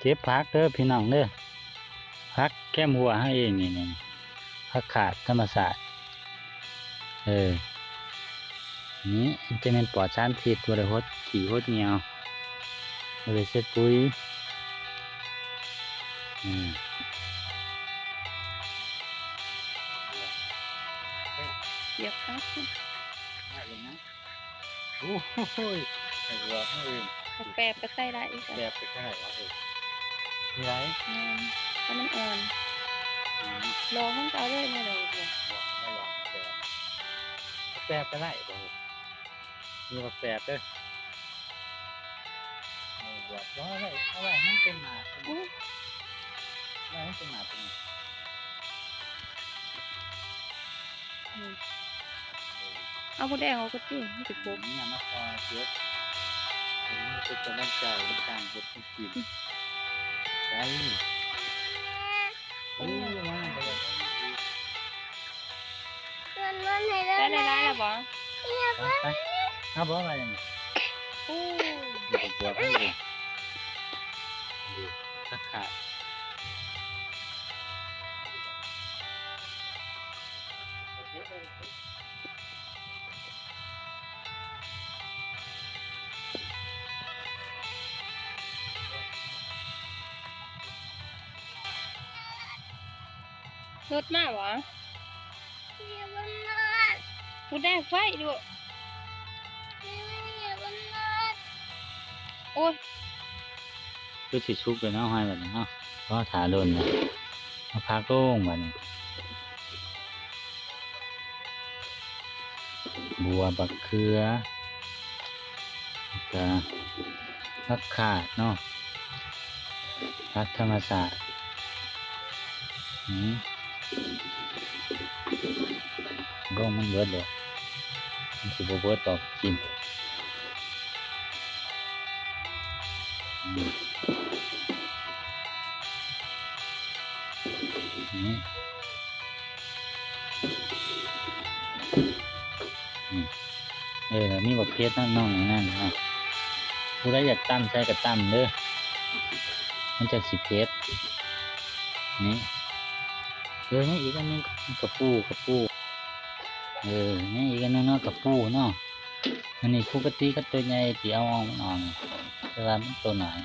ກັບຜັກເດີພີ່ນ້ອງເດີ ຜັກແຄມຮົ້ວເຮົາເອງນີ້ ນີ້ ຜັກຄາດທຳມະຊາດ ເອີ ນີ້ຈະແມ່ນປອດສານພິດ ບໍ່ໄດ້ຫົດຂີ້ຫົດຍ່ຽວ ບໍ່ໄດ້ໃສ່ປຸ໋ຍ ອືມ ສຽບຄັກ. ໂອ້ຍ ໃສ່ຫົວເຮົາເອງ ບັກແປບກໍໃສ່ໄດ້ອີກ ແປບກໍໃສ່ໄດ້ວະ ເອີ ມີຫຼາຍ ແມ່ນ ແຕ່ມັນອ່ອນ ອືມ ລອງມັນກໍເອົາເລີຍ ແມ່ນບໍ່ ແປບກໍໄດ້ບໍ່ ມີບັກແປບເດີ ເອົາບວກ ເອົາໄວ້ ເອົາໄວ້ໃຫ້ມັນເຕັມໜ້າ ອືມ ໄວ້ໃຫ້ມັນເຕັມໜ້າເຕັມ ອືມ ເອົາໝົດແດງອອກກ່ອນຕິ ມັນຊິຄົບ ນີ້ມາຊ່ອຍເກັບ ເປັນກຳລັງໃຈໃນການເຮັດການກິນ ໄດ້ ໂອ້ຍ ມາແລ້ວ ໄດ້ຫຼາຍໆແລ້ວບໍ່? ໄປ ເອົາບໍ່ໄປ ໂອ້ ເອົາບວກໃຫ້ເບິ່ງ ຄັກໆ ລົດມາບໍ່? ບໍ່ໄດ້ໄຟລູກ ໂອ້ຍ ຄືຊິສຸກແລ້ວເນາະ ຫອຍບາດນີ້ເນາະ ລໍຖ້າດົນແລ້ວ ເອົາຜັກລົງບາດນີ້ ບົວ ບັກເຂືອ ແລ້ວກະຜັກຄາດເນາະ ຜັກທຳມະຊາດ ອືມ ລົງມັນເບິດແລ້ວ ມັນຊິບໍ່ເບິດດອກກິນ ອືມ ນີ້ ອືມ ເອີ ແລ້ວມີບັກເຜັດນຳນ້ອງອັນນັ້ນເນາະ ຜູ້ໃດຢາກຕຳໃສ່ກໍຕຳເດີ ມັນຈັ່ງຊິເຜັດ ນີ້ ເອີ ຍັງອີກອັນໜຶ່ງ ກະປູ ກະປູ ເອີ ຍັງອີກອັນໜຶ່ງເນາະ ກະປູເນາະ ອັນນີ້ປົກກະຕິຄັນໂຕໃຫຍ່ຊິເອົາອອກ ມັນອອກ ແຕ່ວ່າມັນໂຕນ້ອຍ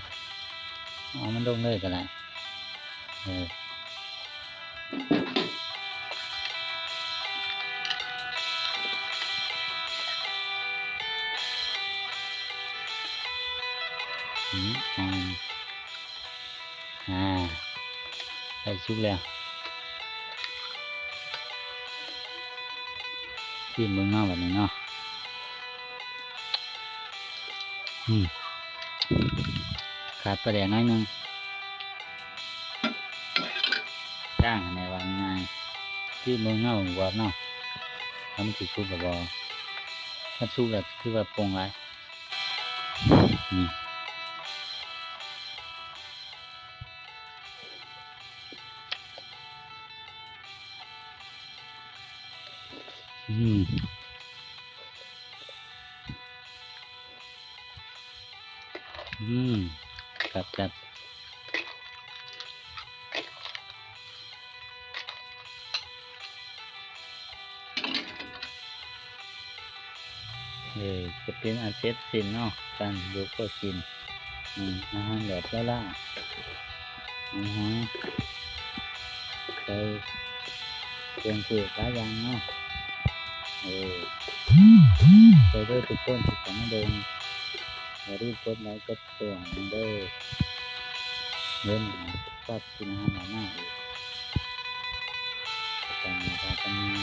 ເອົາມັນລົງເລີຍກໍໄດ້ ເອີ ອືມ ອ່ອນ ອ່າ ໃກ້ສຸກແລ້ວ ຊີມເບິ່ງເນາະ ບາດນີ້ເນາະ ອືມ ຂາດປາແດກໜ້ອຍໜຶ່ງ ຈ້າງຫັ້ນແຫຼະ ວ່າງ່າຍໆ ຊີມເບິ່ງເນາະ ບວບເນາະ ວ່າມັນຊິສຸກແລ້ວບໍ່ ຄັນສຸກແລ້ວຄືວ່າປົ່ງຫຼາຍ ນີ້ ອືມ ອືມ ຄັກໆ ເອີ ຈະເປັນອັນເສັດສິ້ນເນາະ ການຢູ່ກໍກິນ ອືມ ອາຫານແບບລາວໆ ຫອມຫອຍ ໃສ່ເຄື່ອງເທດຫຼາຍຢ່າງເນາະ ເອີ ໃສ່ເດີທຸກຄົນທີ່ເຂົ້າມາເບິ່ງ ຢ່າລືມກົດໄລກົດແຊໃຫ້ເດີ ເດີ ເດີ ຝາກກິນອາຫານຫຼາຍໆອີກ ກັນມາ ກັນມາ.